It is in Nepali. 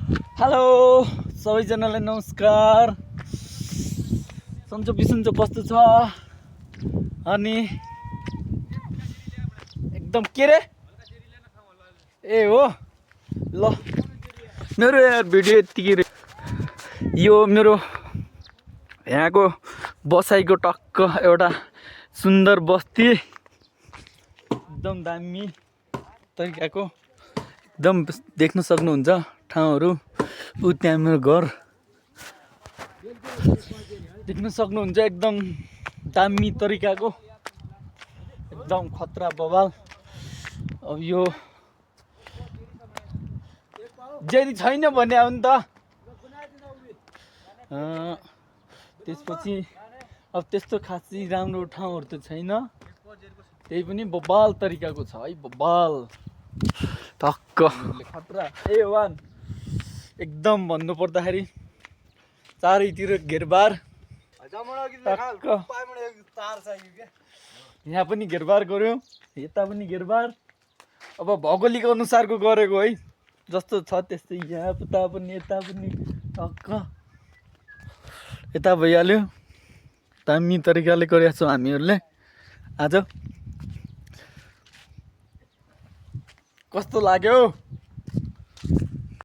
हेलो सबैजनालाई नमस्कार। सन्चो बिसन्चो कस्तो छ? अनि एकदम के रे ए हो ल मेरो यार भिडियो यतिकै रे। यो मेरो यहाँको बसाइको टक्क एउटा सुन्दर बस्ती, एकदम दामी तरिकाको एकदम देख्न सक्नुहुन्छ ठाउँहरू। ऊ त्यहाँ मेरो घर देख्न सक्नुहुन्छ, एकदम दामी तरिकाको, एकदम खतरा बवाल। अब यो जेरी छैन भने आउनु त। त्यसपछि अब त्यस्तो खासै राम्रो ठाउँहरू त छैन, त्यही पनि बबाल तरिकाको छ है, बबाल टक्क खतरा A1 एकदम भन्नु पर्दाखेरि चारैतिर घेरबार, टक्क यहाँ पनि घेरबार गर्यो, यता पनि घेरबार। अब भौगोलिक अनुसारको गरेको है, जस्तो छ त्यस्तै यहाँ उता पनि यता पनि टक्क यता भइहाल्यो। दामी तरिकाले गरेका छौँ हामीहरूले आज। कस्तो लाग्यो?